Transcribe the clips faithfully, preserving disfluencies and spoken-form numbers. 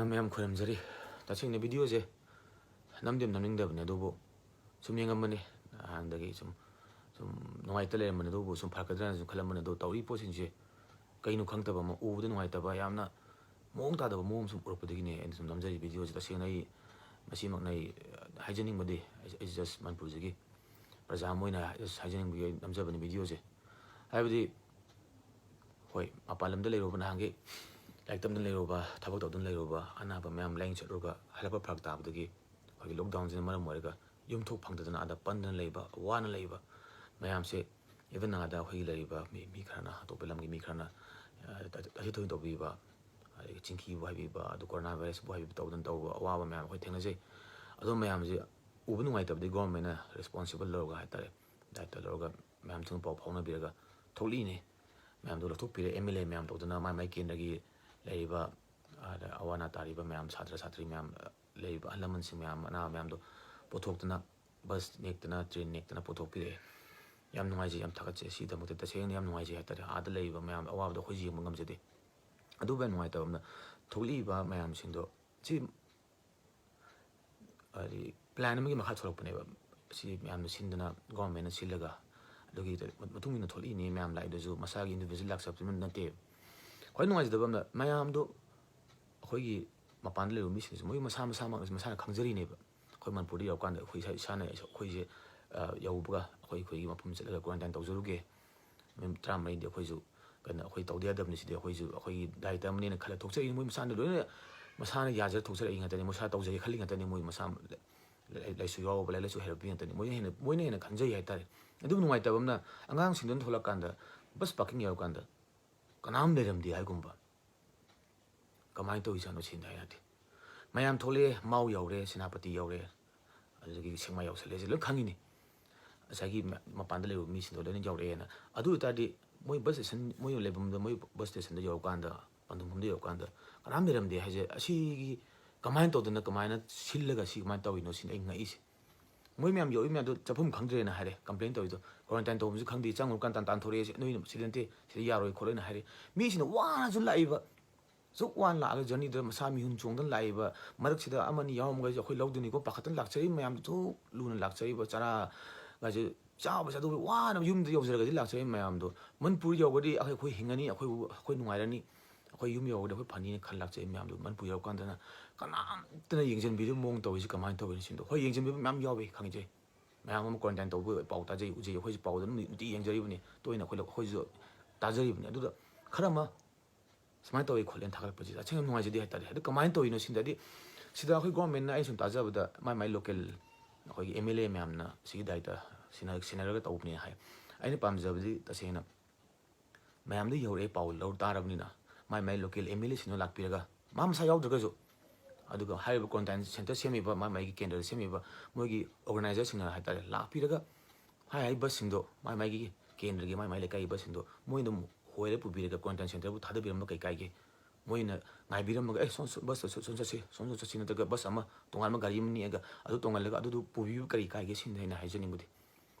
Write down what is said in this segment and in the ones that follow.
ꯃꯌꯥꯝ ꯈꯨꯔꯨꯝꯖꯔꯤ꯫ ꯇꯁꯦꯡꯅ videoꯁꯦ ꯅꯝꯗꯤ ꯌꯥꯝ ꯅꯝꯅꯤꯡꯗꯕꯅꯦ, ꯑꯗꯨꯕꯨ ꯁꯨꯝ ꯌꯦꯡꯉꯝꯕꯅꯦ꯫ ꯅꯍꯥꯟꯗꯒꯤ ꯁꯨꯝ ꯁꯨꯝ ꯅꯨꯡꯉꯥꯏꯇ ꯂꯩꯔꯝꯕꯅꯦ, ꯑꯗꯨꯕꯨ ꯁꯨꯝ ꯐꯔꯛꯀꯗ꯭ꯔꯥꯅ ꯁꯨꯝ ꯈꯜꯂꯝꯕꯅꯦ꯫ ꯑꯗꯣ ꯇꯧꯔꯤꯕ ꯄꯣꯠꯁꯤꯡꯁꯦ ꯀꯩꯅꯣ ꯈꯪꯗꯕ ꯑꯃ, ꯎꯕꯗ ꯅꯨꯡꯉꯥꯏꯇꯕ, ꯌꯥꯝꯅ ꯃꯑꯣꯡ ꯇꯥꯗꯕ ꯃꯑꯣꯡ ꯑꯃ ꯁꯨꯝ ꯎꯔꯛꯄꯗꯒꯤꯅꯦ ꯑꯩꯅ ꯁꯨꯝ ꯅꯝꯖꯔꯤ videoꯁꯦ꯫ ꯇꯁꯦꯡꯅ ꯑꯩ ꯃꯁꯤꯃꯛꯅ ꯑꯩ ꯍꯥꯏꯖꯅꯤꯡꯕꯗꯤ, ꯑꯩ, ꯑꯩ just ꯃꯅꯤꯄꯨꯔꯁꯤꯒꯤ ꯄ꯭ꯔꯖꯥ ꯑꯃ ꯑꯣꯏꯅ just ꯍꯥꯏꯖꯅꯤꯡꯕꯒꯤ ꯑꯩ ꯅꯝꯖꯕꯅꯤ videoꯁꯦ꯫ ꯍꯥꯏꯕꯗꯤ, ꯍꯣꯏ, ꯃꯄꯥꯟ ꯂꯝꯗ ꯂꯩꯔꯨꯕ, ꯅꯍꯥꯟꯒꯤ ꯂꯥꯏꯔꯤꯛ ꯇꯝꯗꯨꯅ ꯂꯩꯔꯨꯕ, ꯊꯕꯛ ꯇꯧꯗꯨꯅ ꯂꯩꯔꯨꯕ, ꯑꯅꯥꯕ ꯃꯌꯥꯝ ꯂꯥꯏꯌꯦꯡ ꯆꯠꯂꯨꯔꯒ ꯍꯜꯂꯛꯄ ꯐꯔꯛ ꯇꯥꯕꯗꯒꯤ ꯑꯩꯈꯣꯏꯒꯤ lockdownꯁꯤꯅ ꯃꯔꯝ ꯑꯣꯏꯔꯒ ꯌꯨꯝꯊꯣꯛ ꯐꯪꯗꯗꯅ ꯑꯥꯗ ꯄꯟꯗꯅ ꯂꯩꯕ, ꯋꯥꯅ ꯂꯩꯕ ꯃꯌꯥꯝꯁꯦ, even ꯑꯥꯗ ꯑꯩꯈꯣꯏꯒꯤ ꯂꯩꯔꯤꯕ ꯃꯤ, ꯃꯤ ꯈꯔꯅ, ꯑꯇꯣꯞꯄ ꯂꯝꯒꯤ ꯃꯤ ꯈꯔꯅ, ꯑ, ꯇꯥꯊꯤ ꯇꯥꯊꯤ ꯇꯧꯕꯤꯕ, ꯑꯗꯒꯤ ꯆꯤꯡꯀꯤꯕꯨ ꯍꯥꯏꯕꯤꯕ, ꯑꯗꯨ coronavirusꯄꯨ ꯍꯥꯏꯕꯤꯕ ꯇꯧꯗꯅ ꯇꯧꯕ ꯑꯋꯥꯕ ꯃꯌꯥꯝ ꯑꯩꯈꯣꯏ ꯊꯦꯡꯅꯖꯩ꯫ ꯑꯗꯨ ꯃꯌꯥꯝꯁꯦ ꯎꯕ ꯅꯨꯡꯉꯥꯏꯇꯕꯗꯒꯤ governmentꯅ responsible ꯂꯧꯔꯒ ꯍꯥꯏꯇꯥꯔꯦ, ꯗꯥꯏꯇ ꯂꯧꯔꯒ ꯃꯌꯥꯝꯁꯤꯡ ꯄꯥꯎ ꯐꯥꯎꯅꯕꯤꯔꯒ ꯊꯣꯛꯂꯛꯏꯅꯦ꯫ ꯃꯌꯥꯝꯗꯣ ꯂꯧꯊꯣꯛꯄꯤꯔꯦ, MLA ꯃꯌꯥꯝ ꯇꯧꯗꯅ ꯃꯥꯏ ꯃꯥꯏ ꯀꯦꯟꯗ꯭ꯔꯒꯤ ꯂꯩꯔꯤꯕ, ꯑꯗ ꯑꯋꯥ ꯑꯅꯥ ꯇꯥꯔꯤꯕ ꯃꯌꯥꯝ, ꯁꯥꯇ꯭ꯔ ꯁꯥꯇ꯭ꯔꯤ ꯃꯌꯥꯝ, ꯂꯩꯔꯤꯕ ꯑꯍꯜ ꯂꯃꯟꯁꯤꯡ ꯃꯌꯥꯝ, ꯑꯅꯥꯕ ꯃꯌꯥꯝꯗꯣ ꯄꯨꯊꯣꯛꯇꯅ, bus ꯅꯦꯛꯇꯅ, train ꯅꯦꯛꯇꯅ ꯄꯨꯊꯣꯛꯄꯤꯔꯛꯑꯦ꯫ ꯌꯥꯝ ꯅꯨꯡꯉꯥꯏꯖꯩ, ꯌꯥꯝ ꯊꯥꯒꯠꯆꯩ꯫ ꯁꯤꯒꯤꯗꯃꯛꯇ ꯇꯁꯦꯡꯅ ꯌꯥꯝ ꯅꯨꯡꯉꯥꯏꯖꯩ ꯍꯥꯏꯇꯥꯔꯦ꯫ ꯑꯥꯗ ꯂꯩꯔꯤꯕ ꯃꯌꯥꯝ ꯑꯋꯥꯕꯗꯣ ꯑꯩꯈꯣꯏꯁꯨ ꯌꯦꯡꯕ ꯉꯝꯖꯗꯦ꯫ ꯑꯗꯨꯕꯨ ꯌꯥꯝ ꯅꯨꯡꯉꯥꯏꯇꯕ ꯑꯃꯅ, ꯊꯣꯛꯂꯛꯏꯕ ꯃꯌꯥꯝꯁꯤꯡꯗꯣ ꯁꯤ ꯍꯥꯏꯗꯤ plan ꯑꯃꯒꯤ ꯃꯈꯥ ꯊꯣꯛꯂꯛꯄꯅꯦꯕ꯫ ꯁꯤ ꯃꯌꯥꯝꯅ ꯁꯤꯟꯗꯅ, governmentꯅ ꯁꯤꯜꯂꯒ, ꯑꯗꯨꯒꯤ ꯃꯇꯨꯡ ꯏꯟꯅ ꯊꯣꯛꯂꯛꯏꯅꯦ ꯃꯌꯥꯝ ꯂꯥꯛꯏꯗꯨꯁꯨ, ꯃꯁꯥꯒꯤ individual ꯂꯥꯛꯆꯕꯗꯨꯅ ꯅꯠꯇꯦ꯫ ꯈ꯭ꯋꯥꯏ ꯅꯨꯡꯉꯥꯏꯖꯗꯕ ꯑꯃꯅ, ꯃꯌꯥꯝꯗꯣ ꯑꯩꯈꯣꯏꯒꯤ ꯃꯄꯥꯟꯗ ꯂꯩꯔꯤꯕ ꯃꯤꯁꯤꯡꯁꯦ ꯃꯣꯏ ꯃꯁꯥ ꯃꯁꯥꯃꯛꯅꯁꯨ ꯃꯁꯥꯅ ꯈꯪꯖꯔꯤꯅꯦꯕ꯫ ꯑꯩꯈꯣꯏ ꯃꯅꯤꯄꯨꯔꯗ ꯌꯧꯔꯀꯥꯟꯗ ꯑꯩꯈꯣꯏ ꯏꯁꯥ, ꯏꯁꯥꯅ ꯑꯩꯈꯣꯏꯁꯦ, ꯑ, ꯌꯧꯕꯒ ꯑꯩꯈꯣꯏ, ꯑꯩꯈꯣꯏꯒꯤ ꯃꯐꯝ ꯆꯠꯂꯒ quarantine ꯇꯧꯖꯔꯨꯒꯦ, ꯅꯨꯃꯤꯠ ꯇꯔꯥꯃꯔꯤꯗꯤ ꯑꯩꯈꯣꯏꯁꯨ ꯀꯩꯅꯣ, ꯑꯩꯈꯣꯏ ꯇꯧꯗ ꯌꯥꯗꯕꯅꯤ, ꯁꯤꯗꯤ ꯑꯩꯈꯣꯏꯁꯨ ꯑꯩꯈꯣꯏꯒꯤ ꯗꯥꯏꯇ ꯑꯃꯅꯦꯅ ꯈꯜꯂ ꯊꯣꯛꯆꯔꯛꯏꯅꯤ꯫ ꯃꯣꯏ ꯃꯁꯥꯅ ꯂꯣꯏꯅ ꯃꯁꯥꯅ ꯌꯥꯖꯔ ꯊꯣꯛꯆꯔꯛꯏ ꯉꯥꯛꯇꯅꯤ, ꯃꯁꯥ ꯇꯧꯖꯒꯦ ꯈꯜꯂꯤ ꯉꯥꯛꯇꯅꯤ꯫ ꯃꯣꯏ ꯃꯁꯥ ꯂꯥꯏ-, ꯂꯥꯏꯁꯨ ꯌꯥꯎꯕ, ꯂꯥꯏꯔꯤꯛ ꯂꯥꯏꯁꯨ ꯍꯩꯔꯛꯄꯤ ꯉꯥꯛꯇꯅꯤ꯫ ꯃꯣꯏꯅ ꯍꯦꯟꯅ, ꯃꯣꯏꯅ ꯍꯦꯟꯅ ꯈꯟꯖꯩ ꯍꯥꯏꯇꯥꯔꯦ꯫ ꯑꯗꯨꯕꯨ ꯅꯨꯡꯉꯥꯏꯇꯕ ꯑꯃꯅ, ꯑꯉꯥꯡꯁꯤꯡꯗꯨꯅ ꯊꯣꯛꯂꯛꯀꯥꯟꯗ, bus parking ꯌꯧꯔꯀꯥꯟꯗ ꯀꯅꯥꯝ ꯂꯩꯔꯝꯗꯦ ꯍꯥꯏꯒꯨꯝꯕ꯫ ꯀꯃꯥꯏꯅ ꯇꯧꯔꯤꯖꯥꯠꯅꯣ ꯁꯤꯅꯤ ꯍꯥꯏ ꯌꯥꯗꯦ꯫ ꯃꯌꯥꯝ ꯊꯣꯛꯂꯛꯑꯦ, ꯃꯥꯎ ꯌꯧꯔꯦ, ꯁꯦꯅꯥꯄꯇꯤ ꯌꯧꯔꯦ, ꯑꯗꯨꯗꯒꯤ ꯁꯦꯛꯃꯥꯏ ꯌꯧꯁꯜꯂꯛꯑꯦ, ꯁꯤ ꯂꯣꯏ ꯈꯪꯉꯤꯅꯤ꯫ ꯉꯁꯥꯏꯒꯤ ꯃ-, ꯃꯄꯥꯟꯗ ꯂꯩꯔꯨꯕ ꯃꯤꯁꯤꯡꯗꯣ ꯂꯣꯏꯅ ꯌꯧꯔꯛꯑꯦꯅ꯫ ꯑꯗꯨ ꯑꯣꯏ ꯇꯥꯔꯗꯤ ꯃꯣꯏ bus station, ꯃꯣꯏ ꯂꯩꯐꯝꯗ, ꯃꯣꯏ bus stationꯗ ꯌꯧꯔꯀꯥꯟꯗ, ꯄꯟꯊꯨꯡꯐꯝꯗ ꯌꯧꯔꯀꯥꯟꯗ ꯀꯅꯥꯝ ꯂꯩꯔꯝꯗꯦ ꯍꯥꯏꯁꯦ, ꯑꯁꯤꯒꯤ ꯀꯃꯥꯏꯅ ꯇꯧꯗꯅ, ꯀꯃꯥꯏꯅ ꯁꯤꯜꯂꯒ ꯁꯤ ꯀꯃꯥꯏꯅ ꯇꯧꯔꯤꯅꯣ ꯁꯤꯅꯤ ꯑꯩ ꯉꯛꯏꯁꯦ꯫ ꯃꯣꯏ ꯃꯌꯥꯝ ꯌꯧꯔꯛꯏ ꯃꯌꯥꯝꯗꯣ ꯆꯠꯐꯝ ꯈꯪꯗ꯭ꯔꯦꯅ ꯍꯥꯏꯔꯦ, complain ꯇꯧꯔꯤꯗꯣ꯫ Quarantine ꯇꯧꯐꯝꯁꯨ ꯈꯪꯗꯦ, ꯆꯪꯉꯨꯔꯀꯥꯟꯗ ꯇꯥꯟꯊꯣꯔꯛꯑꯦ, ꯁꯤ ꯅꯣꯏ ꯁꯤꯗ ꯅꯠꯇꯦ, ꯁꯤꯗ ꯌꯥꯔꯣꯏ ꯈꯣꯠꯂꯣꯏꯅ ꯍꯥꯏꯔꯦ꯫ ꯃꯤꯁꯤꯡꯅ ꯋꯥꯅꯁꯨ ꯂꯥꯛꯏꯕ, ꯑꯁꯨꯛ ꯋꯥꯅ ꯂꯥꯛꯑꯒ ꯖꯔꯅꯤꯗ ꯃꯁꯥ ꯃꯤꯍꯨꯟ ꯆꯣꯡꯗꯅ ꯂꯥꯛꯏꯕ, ꯃꯔꯛꯁꯤꯗ ꯑꯃꯅꯤ ꯌꯥꯎꯔꯝꯃꯒꯁꯨ ꯑꯩꯈꯣꯏ ꯂꯧꯗꯣꯏꯅꯤꯀꯣ ꯄꯥꯈꯠꯇꯅ ꯂꯥꯛꯆꯔꯤꯕ ꯃꯌꯥꯝꯗꯨ ꯑꯁꯨꯛ ꯂꯨꯅ ꯂꯥꯛꯆꯔꯤꯕ, ꯆꯔꯥꯒꯁꯦ ꯆꯥꯕꯁꯦ ꯑꯗꯨ ꯋꯥꯅ ꯌꯨꯝꯗ ꯌꯧꯖꯔꯒꯗꯤ ꯂꯥꯛꯆꯔꯤꯕ ꯃꯌꯥꯝꯗꯣ, ꯃꯅꯤꯄꯨꯔ ꯌꯧꯔꯒꯗꯤ ꯑꯩꯈꯣꯏ, ꯑꯩꯈꯣꯏ ꯍꯤꯡꯉꯅꯤ, ꯑꯩꯈꯣꯏ, ꯑꯩꯈꯣꯏ ꯅꯨꯡꯉꯥꯏꯔꯅꯤ, ꯑꯩꯈꯣꯏ ꯌꯨꯝ ꯌꯧꯔꯒꯗꯤ ꯑꯩꯈꯣꯏ ꯐꯅꯤꯅ ꯈꯜꯂ ꯂꯥꯛꯆꯔꯤꯕ ꯃꯌꯥꯝꯗꯣ ꯃꯅꯤꯄꯨꯔ ꯌꯧꯔꯀꯥꯟꯗꯅ ꯀꯅꯥꯝꯇꯅ ꯌꯦꯡꯁꯤꯟꯕꯤꯗꯕ ꯃꯑꯣꯡ ꯇꯧꯔꯤꯁꯤ ꯀꯃꯥꯏꯅ ꯇꯧꯔꯤꯅꯣ ꯁꯤꯗꯣ? ꯍꯣꯏ, ꯌꯦꯡꯁꯤꯟꯕꯤꯕ ꯃꯌꯥꯝ ꯌꯥꯎꯋꯤ, ꯈꯪꯖꯩ꯫ ꯃꯌꯥꯝ ꯑꯃ quarantine ꯇꯧꯕ ꯄꯥꯎ ꯇꯥꯖꯩ, ꯎꯖꯩ, ꯑꯩꯈꯣꯏꯁꯨ ꯄꯥꯎꯗ ꯑꯗꯨꯝ ꯅꯨꯡꯇꯤ ꯌꯦꯡꯖꯔꯤꯕꯅꯤ, ꯇꯣꯏꯅ ꯑꯩꯈꯣꯏ, ꯑꯩꯈꯣꯏꯁꯨ ꯇꯥꯖꯔꯤꯕꯅꯤ꯫ ꯑꯗꯨꯗ ꯈꯔ ꯑꯃ ꯁꯨꯃꯥꯏꯅ ꯇꯧꯋꯤ ꯈꯣꯠꯂꯦꯅ ꯊꯥꯒꯠꯂꯛꯄꯁꯦ ꯇꯁꯦꯡꯅ ꯅꯨꯡꯉꯥꯏꯖꯗꯦ ꯍꯥꯏꯇꯥꯔꯦ꯫ ꯑꯗꯨ ꯀꯃꯥꯏꯅ ꯇꯧꯔꯤꯅꯣ ꯁꯤꯗꯗꯤ, ꯁꯤꯗ ꯑꯩꯈꯣꯏ government ꯅ, ꯑꯩꯅ ꯁꯨꯝ ꯇꯥꯖꯕꯗ, ꯃꯥꯏ ꯃꯥꯏ local ꯑꯩꯈꯣꯏꯒꯤ M L A ꯃꯌꯥꯝꯅ ꯁꯤꯒꯤ ꯗꯥꯏꯇ ꯁꯤꯟꯅ-, ꯁꯤꯟꯅꯔꯒ ꯇꯧꯕꯅꯦ ꯍꯥꯏ꯫ ꯑꯩꯅ ꯄꯥꯝꯖꯕꯗꯤ ꯇꯁꯦꯡꯅ ꯃꯌꯥꯝꯗ ꯌꯧꯔꯛꯑꯦ, ꯄꯥꯎ ꯂꯧ ꯇꯥꯔꯕꯅꯤꯅ, ꯃꯥꯏ ꯃꯥꯏ local M L A ꯁꯤꯡꯗꯣ ꯂꯥꯛꯄꯤꯔꯒ, ꯃꯥ ꯃꯁꯥ ꯌꯥꯎꯗ꯭ꯔꯒꯁꯨ, ꯑꯗꯨꯒ ꯍꯥꯏꯔꯤꯕ quarantine centre ꯁꯦꯝꯃꯤꯕ, ꯃꯥꯏ ꯃꯥꯏꯒꯤ ꯀꯦꯟꯗ꯭ꯔꯗ ꯁꯦꯝꯃꯤꯕ ꯃꯣꯏꯒꯤ organizer ꯁꯤꯡꯅ ꯍꯥꯏꯇꯥꯔꯦ, ꯂꯥꯛꯄꯤꯔꯒ ꯍꯥꯏ ꯍꯥꯏ ꯕꯁꯁꯤꯡꯗꯣ, ꯃꯥꯏ ꯃꯥꯏꯒꯤ ꯀꯦꯟꯗ꯭ꯔꯒꯤ, ꯃꯥꯏ ꯃꯥꯏ ꯂꯩꯀꯥꯏꯒꯤ ꯕꯁꯁꯤꯡꯗꯣ ꯃꯣꯏꯅ ꯑꯃꯨꯛ ꯍꯣꯏꯔ ꯄꯨꯕꯤꯔꯒ quarantine centre ꯕꯨ ꯊꯥꯗꯕꯤꯔꯝꯕ ꯀꯩ ꯀꯥꯏꯒꯦ? ꯃꯣꯏꯅ ꯉꯥꯏꯕꯤꯔꯝꯃꯒ, "ꯑꯦ, ꯁꯣꯝ, ꯁꯣꯝ, ꯕꯁꯇ ꯁꯣꯝ ꯆꯠꯁꯤ, ꯁꯣꯝꯗ ꯆꯠꯁꯤ" ꯅꯠꯇ꯭ꯔꯒ ꯕꯁ ꯑꯃ ꯇꯣꯉꯥꯟꯕ ꯒꯥꯔꯤ ꯑꯃ ꯅꯦꯛꯑꯒ ꯑꯗꯨ ꯇꯣꯡꯍꯜꯂꯒ ꯑꯗꯨꯗꯨ ꯄꯨꯕꯤꯕ ꯀꯔꯤ ꯀꯥꯏꯒꯦ ꯁꯤꯅꯤ ꯑꯩꯅ ꯍꯥꯏꯖꯅꯤꯡꯕꯗꯤ꯫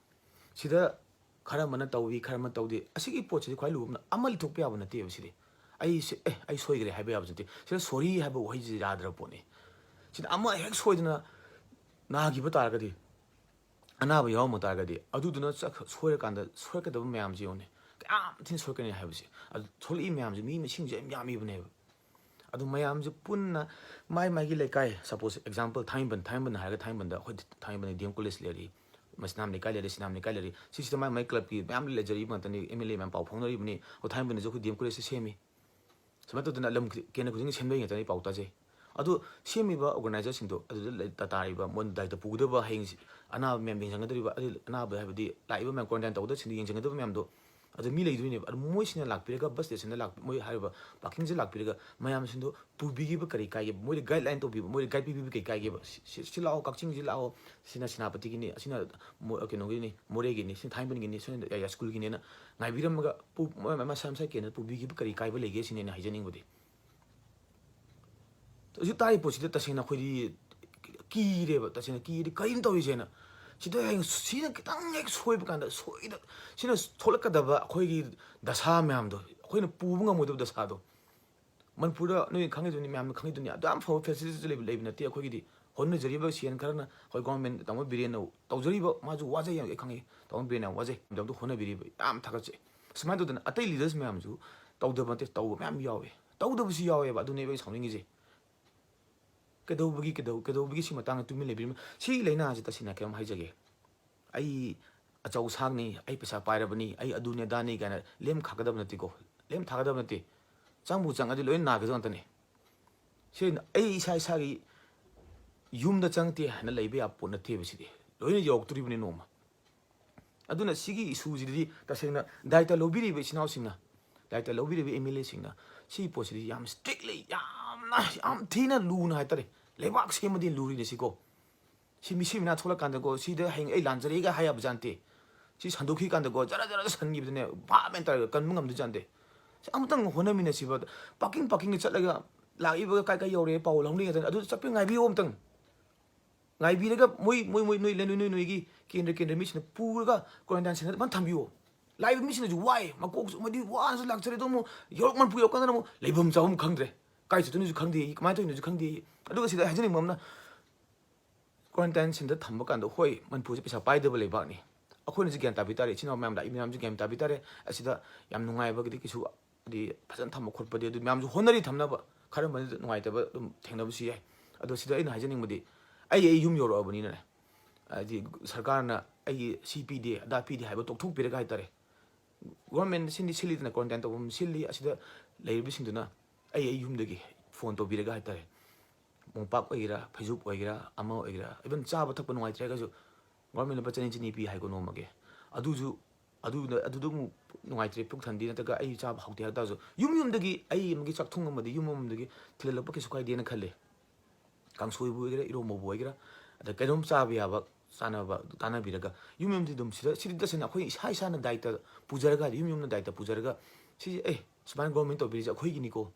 ꯁꯤꯗ ꯈꯔ ꯑꯃꯅ ꯇꯧꯏ, ꯈꯔ ꯑꯃ ꯇꯧꯗꯦ꯫ ꯑꯁꯤꯒꯤ ꯄꯣꯠꯁꯤꯗꯤ ꯈ꯭ꯋꯥꯏ ꯂꯨꯕ ꯑꯃꯅ, ꯑꯃ ꯂꯤꯊꯣꯛꯄ ꯌꯥꯕ ꯅꯠꯇꯦꯕ ꯁꯤꯗꯤ꯫ ꯑꯩ ꯁꯤ-, "ꯑꯦ, ꯑꯩ ꯁꯣꯏꯈ꯭ꯔꯦ" ꯍꯥꯏꯕ ꯌꯥꯕꯁꯨ ꯅꯠꯇꯦ꯫ ꯁꯤꯗ sorry ꯍꯥꯏꯕ ꯋꯥꯍꯩꯁꯤ ꯌꯥꯗ꯭ꯔꯕ ꯄꯣꯠꯅꯤ꯫ ꯁꯤꯗ ꯑꯃ ꯍꯦꯛ ꯁꯣꯏꯗꯅ ꯅꯥꯈꯤꯕ ꯇꯥꯔꯒꯗꯤ, ꯑꯅꯥꯕ ꯌꯥꯎꯔꯝꯕ ꯇꯥꯔꯒꯗꯤ, ꯑꯗꯨꯗꯨꯅ ꯆꯠꯈ-, ꯁꯣꯏꯔꯀꯥꯟꯗ ꯁꯣꯏꯔꯛꯀꯗꯕ ꯃꯌꯥꯝꯁꯤ ꯌꯦꯡꯉꯨꯅꯦ꯫ ꯀꯌꯥꯝ ꯊꯤꯅ ꯁꯣꯏꯔꯛꯀꯅꯤ ꯍꯥꯏꯕꯁꯦ꯫ ꯑꯗꯨ ꯊꯣꯛꯂꯛꯏ ꯃꯌꯥꯝꯁꯦ ꯃꯤ ꯃꯁꯤꯡꯁꯦ ꯌꯥꯝ ꯌꯥꯝꯃꯤꯕꯅꯦꯕ꯫ ꯑꯗꯨ ꯃꯌꯥꯝꯁꯦ ꯄꯨꯟꯅ ꯃꯥꯏ ꯃꯥꯏꯒꯤ ꯂꯩꯀꯥꯏ, suppose example ꯊꯥꯡꯃꯩꯕꯟ, ꯊꯥꯡꯃꯩꯕꯟ ꯍꯥꯏꯔꯒ ꯊꯥꯡꯃꯩꯕꯟꯗ ꯑꯩꯈꯣꯏ ꯊꯥꯡꯃꯩꯕꯟꯗ D M college ꯂꯩꯔꯤ, ꯃꯁꯤꯅꯥꯝ ꯂꯩꯀꯥꯏ ꯂꯩꯔꯤ, ꯁꯤꯅꯥꯝ ꯂꯩꯀꯥꯏ ꯂꯩꯔꯤ, ꯁꯤꯁꯤꯗ ꯃꯥꯏ ꯃꯥꯏ club ꯀꯤ ꯃꯌꯥꯝ ꯂꯩꯖꯔꯤꯕ ꯉꯥꯛꯇꯅꯤ, M L A ꯃꯌꯥꯝ ꯄꯥꯎ ꯐꯥꯎꯅꯔꯤꯕꯅꯤ꯫ ꯑꯩꯈꯣꯏ ꯊꯥꯡꯃꯩꯕꯟꯗꯁꯨ ꯑꯩꯈꯣꯏ D M college ꯁꯦ ꯁꯦꯝꯃꯤ꯫ ꯁꯨꯃꯥꯏꯅ ꯇꯧꯗꯅ ꯂꯝ ꯈꯨꯗꯤꯡ-, ꯀꯦꯟꯗ꯭ꯔ ꯈꯨꯗꯤꯡꯒꯤ ꯁꯦꯝꯅꯩ ꯉꯥꯛꯇꯅꯤ ꯄꯥꯎ ꯇꯥꯖꯩ꯫ ꯑꯗꯨ ꯁꯦꯝꯃꯤꯕ organizer ꯁꯤꯡꯗꯣ, ꯑꯗꯨꯗ ꯂꯩ-, ꯇ-, ꯇꯥꯔꯤꯕ ꯃꯣꯏꯅ ꯗꯥꯏꯇ ꯄꯨꯒꯗꯕ, ꯍꯌꯦꯡ ꯑꯅꯥꯕ ꯃꯌꯥꯝ ꯌꯦꯡꯁꯤꯟꯒꯗꯧꯔꯤꯕ, ꯑꯗꯨ ꯑꯅꯥꯕ ꯍꯥꯏꯕꯗꯤ ꯂꯥꯛꯏꯕ ꯃꯌꯥꯝ, quarantine ꯇꯧꯒꯗꯕꯁꯤꯡꯗꯨ ꯌꯦꯡꯁꯤꯟꯒꯗꯕ ꯃꯌꯥꯝꯗꯣ, ꯑꯗꯨ ꯃꯤ ꯂꯩꯗꯣꯏꯅꯦꯕ꯫ ꯑꯗꯨ ꯃꯣꯏꯁꯤꯅ ꯂꯥꯛꯄꯤꯔꯒ bus station ꯗ ꯂꯥꯛ-, ꯃꯣꯏ ꯍꯥꯏꯔꯤꯕ parking ꯁꯦ ꯂꯥꯛꯄꯤꯔꯒ ꯃꯌꯥꯝꯁꯤꯡꯗꯣ ꯄꯨꯕꯤꯈꯤꯕ ꯀꯔꯤ ꯀꯥꯏꯒꯦ? ꯃꯣꯏꯗ guideline ꯇꯧꯕꯤꯕ, ꯃꯣꯏꯗ guide ꯄꯤꯕꯤꯕ ꯀꯔꯤ ꯀꯥꯏꯒꯦꯕ? ꯁꯤ, ꯁꯤ, ꯁꯤ ꯂꯥꯛꯑꯣ, ꯀꯛꯆꯤꯡꯁꯤ ꯂꯥꯛꯑꯣ, ꯁꯤꯅ ꯁꯦꯅꯥꯄꯇꯤꯒꯤꯅꯤ, ꯑꯁꯤꯅ ꯃꯣ-, ꯀꯩꯅꯣꯒꯤꯅꯤ, ꯃꯣꯔꯦꯒꯤꯅꯤ, ꯁꯤꯅ ꯊꯥꯡꯃꯩꯕꯟꯒꯤꯅꯤ, ꯁꯤꯅ ꯌꯥꯏꯁ꯭ꯀꯨꯜꯒꯤꯅꯤꯅ ꯉꯥꯏꯕꯤꯔꯝꯃꯒ ꯄꯨ-, ꯃ-, ꯃ-, ꯃꯁꯥ ꯃꯁꯥꯒꯤ ꯀꯦꯟꯗ꯭ꯔꯗ ꯄꯨꯕꯤꯈꯤꯕ ꯀꯔꯤ ꯀꯥꯏꯕ ꯂꯩꯒꯦ ꯁꯤꯅꯤ ꯑꯩꯅ ꯍꯥꯏꯖꯅꯤꯡꯕꯗꯤ꯫ ꯍꯧꯖꯤꯛ ꯇꯥꯔꯤꯕ ꯄꯣꯠꯁꯤꯗ ꯇꯁꯦꯡꯅ ꯑꯩꯈꯣꯏꯗꯤ ꯀꯤꯔꯦꯕ, ꯇꯁꯦꯡꯅ ꯀꯤꯔꯦ, "ꯀꯔꯤꯅꯣ ꯇꯧꯔꯤꯁꯦꯅ?" ꯁꯤꯗ ꯍꯌꯦꯡ ꯁꯤꯅ ꯈꯤꯇꯪ ꯍꯦꯛ ꯁꯣꯏꯕ ꯀꯥꯟꯗ, ꯁꯣꯏꯗ-, ꯁꯤꯅ ꯊꯣꯛꯂꯛꯀꯗꯕ ꯑꯩꯈꯣꯏꯒꯤ ꯗꯁꯥ ꯃꯌꯥꯝꯗꯣ, ꯑꯩꯈꯣꯏꯅ ꯄꯨꯕ ꯉꯝꯃꯣꯏꯗꯕ ꯗꯁꯥꯗꯣ, ꯃꯅꯤꯄꯨꯔꯗ ꯅꯣꯏ ꯈꯪꯉꯤꯗꯨꯅꯤ, ꯃꯌꯥꯝꯅ ꯈꯪꯉꯤꯗꯨꯅꯤ, ꯑꯗꯨ ꯌꯥꯝ ꯐꯕ facilities ꯂꯩꯕ, ꯂꯩꯕ ꯅꯠꯇꯦ꯫ ꯑꯩꯈꯣꯏꯒꯤꯗꯤ ꯍꯣꯠꯅꯖꯔꯤꯕ ꯁꯤ ꯑꯦꯟ ꯈꯔꯅ, ꯑꯩꯈꯣꯏ government, ꯇꯥꯃꯣ ꯕꯤꯔꯦꯟꯅ ꯇꯧꯖꯔꯤꯕ, ꯃꯥꯁꯨ ꯋꯥꯖꯩ, ꯑꯩ ꯈꯪꯉꯤ, ꯇꯥꯃꯣ ꯕꯤꯔꯦꯟꯅ ꯌꯥꯝ ꯋꯥꯖꯩ, ꯃꯌꯥꯝꯗꯣ ꯍꯣꯠꯅꯕꯤꯔꯤꯕ ꯌꯥꯝ ꯊꯥꯒꯠꯆꯩ꯫ ꯁꯨꯃꯥꯏꯅ ꯇꯧꯗꯅ ꯑꯇꯩ leaders ꯃꯌꯥꯝꯁꯨ ꯇꯧꯗꯕ ꯅꯠꯇꯦ, ꯇꯧꯕ ꯃꯌꯥꯝ ꯌꯥꯎꯋꯦ, ꯇꯧꯗꯕꯁꯨ ꯌꯥꯎꯋꯦꯕ꯫ ꯑꯗꯨꯅꯦꯕ ꯑꯩ ꯁꯥꯎꯅꯤꯡꯉꯤꯁꯦ꯫ ꯀꯩꯗꯧꯕꯒꯤ, ꯀꯩꯗꯧ-, ꯀꯩꯗꯧꯕꯒꯤ ꯁꯤ ꯃꯇꯥꯡꯗ ꯇꯨꯃꯤꯟ ꯂꯩꯕꯤꯔꯤꯕ? ꯁꯤ ꯂꯥꯏꯅꯥꯁꯤ ꯇꯁꯦꯡꯅ ꯀꯩꯅꯣꯝ ꯍꯥꯏꯖꯒꯦ, ꯑꯩ ꯑꯆꯧ ꯑꯁꯥꯡꯅꯤ, ꯑꯩ ꯄꯩꯁꯥ ꯄꯥꯏꯔꯕꯅꯤ, ꯑꯩ ꯑꯗꯨꯅꯤ ꯑꯗꯥꯅꯤ ꯀꯥꯏꯅ ꯂꯦꯝ ꯊꯥꯒꯗꯕ ꯅꯠꯇꯦꯀꯣ, ꯂꯦꯝ ꯊꯥꯒꯗꯕ ꯅꯠꯇꯦ꯫ ꯆꯪꯕꯨ ꯆꯪꯉꯗꯤ ꯂꯣꯏꯅ ꯅꯥꯒꯗꯕ ꯉꯥꯛꯇꯅꯤ꯫ ꯁꯤ ꯑꯩ ꯏꯁꯥ ꯏꯁꯥꯒꯤ ꯌꯨꯝꯗ ꯆꯪꯉꯛꯇꯦ ꯍꯥꯏꯅ ꯂꯩꯕ ꯌꯥꯕ ꯄꯣꯠ ꯅꯠꯇꯦꯕ, ꯁꯤꯗꯤ ꯂꯣꯏꯅ ꯌꯧꯔꯛꯇꯣꯔꯤꯕꯅꯤ ꯅꯣꯡꯃ꯫ ꯑꯗꯨꯅ ꯁꯤꯒꯤ issue ꯁꯤꯗꯤ ꯇꯁꯦꯡꯅ ꯗꯥꯏꯇ ꯂꯧꯕꯤꯔꯤꯕ ꯏꯆꯤꯟ ꯏꯅꯥꯎꯁꯤꯡꯅ, ꯗꯥꯏꯇ ꯂꯧꯕꯤꯔꯤꯕ ꯑꯦꯝ ꯑꯦꯜ ꯑꯦꯁꯤꯡꯅ ꯁꯤꯒꯤ ꯄꯣꯠꯁꯤꯗꯤ ꯌꯥꯝ strictly, ꯌꯥꯝꯅ, ꯌꯥꯝ ꯊꯤꯅ ꯂꯨꯅ ꯍꯥꯏꯇꯥꯔꯦ, ꯂꯩꯕꯥꯛ ꯁꯦꯝꯕꯗꯤ ꯂꯨꯔꯤꯅꯦ ꯁꯤꯀꯣ꯫ ꯁꯤ ꯃꯤꯁꯤ ꯃꯤꯅꯥ ꯊꯣꯛꯂꯀꯥꯟꯗꯀꯣ, ꯁꯤꯗ ꯍꯌꯦꯡ ꯑꯩ ꯂꯥꯟꯖꯔꯦꯒ ꯍꯥꯏ ꯌꯥꯕ ꯖꯥꯠ ꯅꯠꯇꯦ꯫ ꯁꯤ ꯁꯟꯗꯣꯛꯈꯤ ꯀꯥꯟꯗꯀꯣ, ꯖꯔ ꯖꯔ ꯁꯟꯈꯤꯕꯗꯅꯦ, ꯚꯥꯞ ꯃꯦꯟ ꯇꯥꯔꯒ ꯀꯟꯕ ꯉꯝꯗꯣꯏ ꯖꯥꯠ ꯅꯠꯇꯦ꯫ ꯁꯤ ꯑꯃꯇꯪ ꯍꯣꯠꯅꯃꯤꯟꯅꯁꯤꯕ, ꯄꯥꯀꯤꯡ ꯄꯥꯀꯤꯡꯗ ꯆꯠꯂꯒ ꯂꯥꯛꯏꯕꯒ ꯀꯥꯏ ꯀꯥꯏ ꯌꯧꯔꯦ ꯄꯥꯎ ꯂꯧꯅꯤꯡꯉꯦ꯫ ꯑꯗꯨ ꯆꯠꯄ ꯉꯥꯏꯕꯤꯌꯨ ꯑꯃꯇꯪ꯫ ꯉꯥꯏꯕꯤꯔꯒ ꯃꯣꯏ, ꯃꯣꯏ, ꯃꯣꯏ, ꯅꯣꯏ, ꯅꯣꯏ, ꯅꯣꯏ, ꯅꯣꯏꯒꯤ ꯀꯦꯟꯗ꯭ꯔ, ꯀꯦꯟꯗ꯭ꯔ ꯃꯤꯁꯤꯡꯅ ꯄꯨꯔꯒ quarantine centre ꯗ ꯐꯖꯅ ꯊꯝꯕꯤꯌꯣ꯫ ꯂꯥꯛꯏꯕ ꯃꯤꯁꯤꯡꯅꯁꯨ ꯋꯥꯏ, ꯃꯀꯣꯛꯁꯨ ꯃꯣꯏꯗꯤ ꯋꯥꯅꯁꯨ ꯂꯥꯛꯆꯔꯦ, ꯑꯗꯣ ꯑꯃꯨꯛ ꯌꯧꯔꯛ ꯃꯅꯤꯄꯨꯔ ꯌꯧꯔꯀꯥꯟꯗ ꯑꯃꯨꯛ ꯂꯩꯐꯝ ꯆꯥꯐꯝ ꯈꯪꯗ꯭ꯔꯦ, ꯀꯥꯏ ꯆꯠꯇꯣꯏꯅꯣꯁꯨ ꯈꯪꯗꯦ, ꯀꯃꯥꯏꯅ ꯇꯧꯔꯤꯅꯣꯁꯨ ꯈꯪꯗꯦ꯫ ꯑꯗꯨꯒ ꯁꯤꯗ ꯍꯥꯏꯖꯅꯤꯡꯕ ꯑꯃꯅ, quarantine centre ꯗ ꯊꯝꯕ ꯀꯥꯟꯗ, ꯍꯣꯏ, ꯃꯅꯤꯄꯨꯔꯁꯦ ꯄꯩꯁꯥ ꯄꯥꯏꯗꯕ ꯂꯩꯕꯥꯛꯅꯤ, ꯑꯩꯈꯣꯏꯅꯁꯨ ꯒ꯭ꯌꯥꯟ ꯇꯥꯕꯤ ꯇꯥꯔꯦ, ꯏꯆꯤꯟ ꯏꯅꯥꯎ ꯃꯌꯥꯝ ꯂꯥꯛꯏ ꯃꯌꯥꯝꯁꯨ ꯒ꯭ꯌꯥꯟ ꯇꯥꯕꯤ ꯇꯥꯔꯦ꯫ ꯑꯁꯤꯗ ꯌꯥꯝ ꯅꯨꯡꯉꯥꯏꯕꯒꯤꯗꯤ ꯀꯩꯁꯨ, ꯍꯥꯏꯗꯤ ꯐꯖꯅ ꯊꯝꯕ ꯈꯣꯠꯄꯗꯤ ꯑꯗꯨ ꯃꯌꯥꯝꯁꯨ ꯍꯣꯠꯅꯔꯤ ꯊꯝꯅꯕ, ꯈꯔ ꯑꯃꯗꯤ ꯅꯨꯡꯉꯥꯏꯇꯕ ꯑꯗꯨꯝ ꯊꯦꯡꯅꯕꯁꯨ ꯌꯥꯏ꯫ ꯑꯗꯣ ꯁꯤꯗ ꯑꯩꯅ ꯍꯥꯏꯖꯅꯤꯡꯕꯗꯤ, ꯑꯩ, ꯑꯩ ꯌꯨꯝ ꯌꯧꯔꯛꯑꯕꯅꯤꯅꯅꯦ, ꯍꯥꯏꯗꯤ ꯁꯔꯀꯥꯔꯅ ꯑꯩꯒꯤ ꯁꯤ ꯄꯤꯗꯦ, ꯑꯗꯥ ꯄꯤꯗꯦ ꯍꯥꯏꯕ ꯇꯣꯛꯊꯣꯛꯄꯤꯔꯒ ꯍꯥꯏꯇꯥꯔꯦ, government ꯁꯤꯟꯗꯤ ꯁꯤꯜꯂꯤꯗꯅ, quarantine ꯇꯧꯐꯝ ꯁꯤꯜꯂꯤ, ꯑꯁꯤꯗ ꯂꯩꯔꯤꯕꯁꯤꯡꯗꯨꯅ ꯑꯩ, ꯑꯩ ꯌꯨꯝꯗꯒꯤ phone ꯇꯧꯕꯤꯔꯒ ꯍꯥꯏꯇꯥꯔꯦ, ꯃꯣꯝꯄꯥꯛ ꯑꯣꯏꯒꯦꯔꯥ, ꯐꯩꯖꯨꯞ ꯑꯣꯏꯒꯦꯔꯥ, ꯑꯃ ꯑꯣꯏꯒꯦꯔꯥ, even ꯆꯥꯕ ꯊꯛꯄ ꯅꯨꯡꯉꯥꯏꯇ꯭ꯔꯒꯁꯨ, government ꯂꯨꯄꯥ ꯆꯅꯤ, ꯆꯅꯤ ꯄꯤ ꯍꯥꯏꯀꯣ ꯅꯣꯡꯃꯒꯤ, ꯑꯗꯨꯁꯨ, ꯑꯗꯨꯗ, ꯑꯗꯨꯗ ꯑꯃꯨꯛ ꯅꯨꯡꯉꯥꯏꯇ꯭ꯔꯦ, ꯄꯨꯛ ꯊꯟꯗꯦ, ꯅꯠꯇ꯭ꯔꯒ ꯑꯩ ꯆꯥꯕ ꯍꯥꯎꯇꯦ ꯍꯥꯏ ꯇꯥꯔꯁꯨ, ꯌꯨꯝ ꯌꯨꯝꯗꯒꯤ ꯑꯩ ꯑꯃꯒꯤ ꯆꯥꯛꯊꯣꯡ ꯑꯃꯗꯤ ꯌꯨꯝ ꯑꯃꯗꯒꯤ ꯊꯤꯜꯍꯜꯂꯛꯄ ꯀꯩꯁꯨ ꯀꯥꯏꯗꯦꯅ ꯈꯜꯂꯦ꯫ ꯀꯥꯡꯁꯣꯏꯕꯨ ꯑꯣꯏꯒꯦꯔꯥ, ꯏꯔꯣꯝꯕꯕꯨ ꯑꯣꯏꯒꯦꯔꯥ, ꯑꯗ ꯀꯩꯅꯣꯝ ꯆꯥꯕ ꯌꯥꯕ, ꯆꯥꯅꯕ ꯑꯗꯨ ꯇꯥꯟꯅꯕꯤꯔꯒ, ꯌꯨꯝ ꯌꯨꯝꯗꯤ ꯑꯗꯨꯝ ꯁꯤꯗ, ꯁꯤꯗꯤ ꯇꯁꯦꯡꯅ ꯑꯩꯈꯣꯏ ꯏꯁꯥ ꯏꯁꯥꯅ ꯗꯥꯏꯇ ꯄꯨꯖꯔꯒ, ꯌꯨꯝ ꯌꯨꯝꯅ ꯗꯥꯏꯇ ꯄꯨꯖꯔꯒ, ꯁꯤꯁꯦ, "ꯑꯦ, ꯁꯨꯃꯥꯏꯅ government ꯇꯧꯕꯤꯔꯤꯁꯦ ꯑꯩꯈꯣꯏꯒꯤꯅꯤꯀꯣ,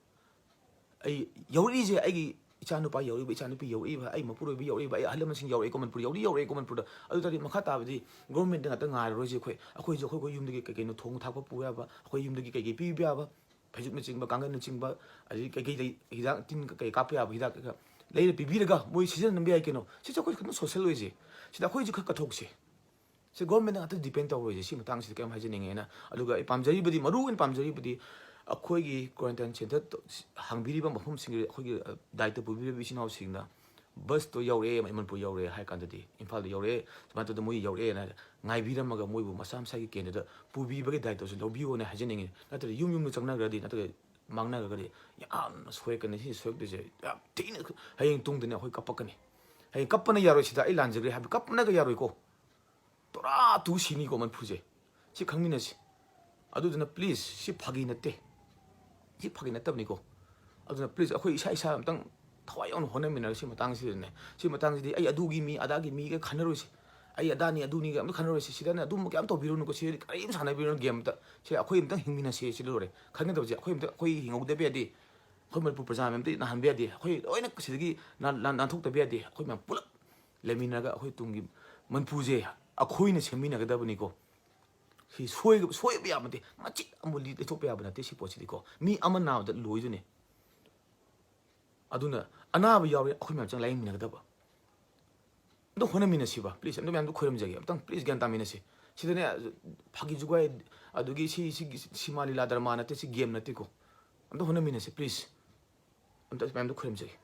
ꯑꯩ ꯌꯧꯔꯛꯏꯁꯦ, ꯑꯩꯒꯤ ꯏꯆꯥꯅꯨꯄꯥ ꯌꯧꯔꯛꯏꯕ, ꯏꯆꯥꯅꯨꯄꯤ ꯌꯧꯔꯛꯏꯕ, ꯑꯩ ꯃꯄꯨꯔꯣꯏꯕ ꯌꯧꯔꯛꯏꯕ, ꯑꯩ ꯑꯍꯜ ꯂꯃꯟꯁꯤꯡ ꯌꯧꯔꯛꯏꯀꯣ ꯃꯅꯤꯄꯨꯔ, ꯌꯧꯗꯤ ꯌꯧꯔꯛꯏꯀꯣ ꯃꯅꯤꯄꯨꯔꯗ꯫ ꯑꯗꯨ ꯇꯥꯔꯗꯤ ꯃꯈꯥ ꯇꯥꯕꯗꯤ government ꯇ ꯉꯥꯛꯇ ꯉꯥꯏꯔꯔꯣꯏꯁꯦ ꯑꯩꯈꯣꯏ꯫ ꯑꯩꯈꯣꯏꯁꯨ ꯑꯩꯈꯣꯏ, ꯑꯩꯈꯣꯏ ꯌꯨꯝꯗꯒꯤ ꯀꯩ ꯀꯩꯅꯣ ꯊꯣꯡ ꯊꯥꯛꯄ ꯄꯨꯕ ꯌꯥꯕ, ꯑꯩꯈꯣꯏ ꯌꯨꯝꯗꯒꯤ ꯀꯩ ꯀꯩ ꯄꯤꯕ ꯌꯥꯕ, ꯐꯩꯖꯨꯞꯅꯆꯤꯡꯕ, ꯀꯥꯡꯒꯟꯅꯆꯤꯡꯕ, ꯑꯗꯒꯤ ꯀꯩꯀꯩ ꯂꯩ, ꯍꯤꯗꯥꯛ, ꯇꯤꯟ ꯀꯩ ꯀꯥꯞꯄ ꯌꯥꯕ ꯍꯤꯗꯥꯛ ꯀꯩꯀꯥ ꯂꯩꯔ ꯄꯤꯕꯤꯔꯒ ꯃꯣꯏ ꯁꯤꯖꯤꯟꯅꯕ ꯌꯥꯏ ꯀꯩꯅꯣ꯫ ꯁꯤꯁꯦ ꯑꯩꯈꯣꯏ ꯈꯤꯇꯪ ꯁꯣꯁꯦꯜ ꯑꯣꯏꯁꯦ꯫ ꯁꯤꯗ ꯑꯩꯈꯣꯏꯁꯨ ꯈꯔ ꯀꯠꯊꯣꯛꯁꯦ꯫ ꯁꯤ ꯒꯣꯔꯃꯦꯟꯗ ꯉꯥꯛꯇ ꯗꯤꯄꯦꯟ ꯇꯧꯔꯣꯏꯁꯦ꯫ ꯁꯤ ꯃꯇꯥꯡꯁꯤꯗ ꯀꯩꯝ ꯍꯥꯏꯖꯅꯤꯡꯉꯦ꯫ ꯑꯩꯅ ꯑꯗꯨꯒ ꯑꯩ ꯄꯥꯝꯖꯔꯤꯕꯗꯤ, ꯃꯔꯨ ꯑꯣꯏꯅ ꯄꯥꯝꯖꯔꯤꯕꯗꯤ, ꯑꯩꯈꯣꯏꯒꯤ ꯀ꯭ꯋꯥꯔꯦꯟꯇꯥꯏꯟ ꯁꯦꯟꯇꯔ ꯍꯥꯡꯕꯤꯔꯤꯕ ꯃꯐꯝꯁꯤꯡꯒꯤ ꯑꯩꯈꯣꯏꯒꯤ, ꯑ, ꯗꯥꯏꯇ ꯄꯨꯕꯤꯔꯤꯕ ꯏꯆꯤꯟ ꯏꯅꯥꯎꯁꯤꯡꯅ ꯕꯁꯇꯣ ꯌꯧꯔꯛꯑꯦ, ꯃꯅꯤꯄꯨꯔ ꯌꯧꯔꯛꯑꯦ ꯍꯥꯏ ꯀꯥꯟꯗꯗꯤ, ꯏꯝꯐꯥꯜꯗ ꯌꯧꯔꯛꯑꯦ, ꯁꯨꯃꯥꯏꯅ ꯇꯧꯗꯅ ꯃꯣꯏ ꯌꯧꯔꯛꯑꯦꯅ ꯉꯥꯏꯕꯤꯔꯝꯃꯒ ꯃꯣꯏꯕꯨ ꯃꯁꯥ ꯃꯁꯥꯒꯤ ꯀꯦꯟꯗ꯭ꯔꯗ ꯄꯨꯕꯤꯕꯒꯤ ꯗꯥꯏꯇꯣꯁꯨ ꯂꯧꯕꯤꯌꯣꯅ ꯍꯥꯏꯖꯅꯤꯡꯉꯤ꯫ ꯅꯠꯇ꯭ꯔꯗꯤ ꯌꯨꯝ ꯌꯨꯝꯗ ꯆꯪꯅꯈ꯭ꯔꯗꯤ, ꯅꯠꯇ꯭ꯔꯒ ꯃꯥꯡꯅꯈ꯭ꯔꯒꯗꯤ ꯌꯥꯝꯅ ꯁꯣꯏꯔꯛꯀꯅꯤ꯫ ꯁꯤ ꯁꯣꯏꯔꯛꯇꯣꯏꯁꯦ ꯌꯥꯝ ꯊꯤꯅ, ꯍꯌꯦꯡ ꯇꯨꯡꯗꯅꯦ ꯑꯩꯈꯣꯏ ꯀꯞꯄꯛꯀꯅꯤ꯫ ꯍꯌꯦꯡ ꯀꯞꯄꯅ ꯌꯥꯔꯣꯏ, ꯁꯤꯗ ꯑꯩ ꯂꯥꯟꯖꯈ꯭ꯔꯦ ꯍꯥꯏꯕ ꯀꯞꯄꯅꯒ ꯌꯥꯔꯣꯏꯀꯣ꯫ ꯇꯣꯔꯥ ꯇꯨ ꯁꯤꯅꯤꯀꯣ ꯃꯅꯤꯄꯨꯔꯁꯦ꯫ ꯁꯤ ꯈꯪꯃꯤꯟꯅꯁꯤ꯫ ꯑꯗꯨꯗꯨꯅ please, ꯁꯤ ꯐꯥꯒꯤ ꯅꯠꯇꯦ꯫ ꯁꯤ ꯐꯥꯒꯤ ꯅꯠꯇꯕꯅꯤꯀꯣ꯫ ꯑꯗꯨꯅ please, ꯑꯩꯈꯣꯏ ꯏꯁꯥ ꯏꯁꯥ ꯑꯝꯇꯪ ꯊꯋꯥꯏ ꯌꯥꯎꯅ ꯍꯣꯠꯅꯃꯤꯟꯅꯔꯒ ꯁꯤ ꯃꯇꯥꯡꯁꯤꯗꯅꯦ, ꯁꯤ ꯃꯇꯥꯡꯁꯤꯗꯤ ꯑꯩ ꯑꯗꯨꯒꯤ ꯃꯤ, ꯑꯗꯥꯒꯤ ꯃꯤꯒ ꯈꯟꯅꯔꯣꯏꯁꯤ꯫ ꯑꯩ ꯑꯗꯥꯅꯤ, ꯑꯗꯨꯅꯤꯒ ꯑꯝꯇ ꯈꯟꯅꯔꯣꯏꯁꯤ꯫ ꯁꯤꯗꯅ ꯑꯗꯨꯝꯕ ꯀꯌꯥꯝ ꯇꯧꯕꯤꯔꯨꯅꯨꯀꯣ꯫ ꯁꯤꯗꯗꯤ ꯀꯔꯤꯝ ꯁꯥꯟꯅꯕꯤꯔꯨꯅꯨ ꯒꯦꯝ ꯑꯝꯇ꯫ ꯁꯤ ꯑꯩꯈꯣꯏ ꯑꯝꯇꯪ ꯍꯤꯡꯃꯤꯟꯅꯁꯤ, ꯁꯤ ꯂꯣꯏꯔꯦ꯫ ꯈꯪꯒꯗꯕꯁꯦ ꯑꯩꯈꯣꯏ ꯑꯝꯇ, ꯑꯩꯈꯣꯏ ꯍꯤꯡꯍꯧꯗꯕ ꯌꯥꯗꯦ꯫ ꯑꯩꯈꯣꯏ ꯃꯅꯤꯄꯨꯔ ꯄ꯭ꯔꯖꯥ ꯃꯌꯥꯝ ꯑꯝꯇ ꯅꯥꯍꯟꯕ ꯌꯥꯗꯦ꯫ ꯑꯩꯈꯣꯏ ꯂꯣꯏꯅ ꯁꯤꯗꯒꯤ ꯅꯥꯟ-, ꯅꯥꯟ-, ꯅꯥꯟꯊꯣꯛꯇꯕ ꯌꯥꯗꯦ꯫ ꯑꯩꯈꯣꯏ ꯃꯌꯥꯝ ꯄꯨꯂꯞ ꯂꯩꯃꯤꯟꯅꯔꯒ ꯑꯩꯈꯣꯏ ꯇꯨꯡꯒꯤ ꯃꯅꯤꯄꯨꯔꯁꯦ ꯑꯩꯈꯣꯏꯅ ꯁꯦꯝꯃꯤꯟꯅꯒꯗꯕꯅꯤꯀꯣ꯫ ꯁꯤ ꯁꯣꯏ-, ꯁꯣꯏꯕ ꯌꯥꯕ ꯅꯠꯇꯦ, ꯃꯆꯤꯠ ꯑꯃ ꯂꯤ-, ꯂꯩꯊꯣꯛꯄ ꯌꯥꯕ ꯅꯠꯇꯦ ꯁꯤ ꯄꯣꯠꯁꯤꯗꯤꯀꯣ꯫ ꯃꯤ ꯑꯃ ꯅꯥꯕꯗ ꯂꯣꯏꯗꯣꯏꯅꯦ꯫ ꯑꯗꯨꯅ ꯑꯅꯥꯕ ꯌꯥꯎꯔꯦ, ꯑꯩꯈꯣꯏ ꯃꯌꯥꯝ ꯆꯪ ꯂꯥꯏꯌꯦꯡꯃꯤꯟꯅꯒꯗꯕ꯫ ꯑꯝꯇ ꯍꯣꯠꯅꯃꯤꯟꯅꯁꯤꯕ, please꯫ ꯑꯝꯇ ꯃꯌꯥꯝꯗꯣ ꯈꯣꯏꯔꯝꯖꯒꯦ꯫ ꯑꯝꯇꯪ please ꯒ꯭ꯌꯥꯟ ꯇꯥꯃꯤꯟꯅꯁꯤ꯫ ꯁꯤꯗꯅꯦ, ꯐꯥꯒꯤ ꯖꯨꯒꯥꯏ, ꯑꯗꯨꯒꯤ ꯁꯤ, ꯁꯤꯒꯤ ꯁꯤꯃꯥ ꯂꯤꯂꯥ ꯗ꯭ꯔꯃꯥ ꯅꯠꯇꯦ, ꯁꯤ ꯒꯦꯝ ꯅꯠꯇꯦꯀꯣ꯫ ꯑꯝꯇ ꯍꯣꯠꯅꯃꯤꯟꯅꯁꯤ, please꯫ ꯑꯝꯇ ꯃꯌꯥꯝꯗꯣ ꯈꯣꯏꯔꯝꯖꯒꯦ꯫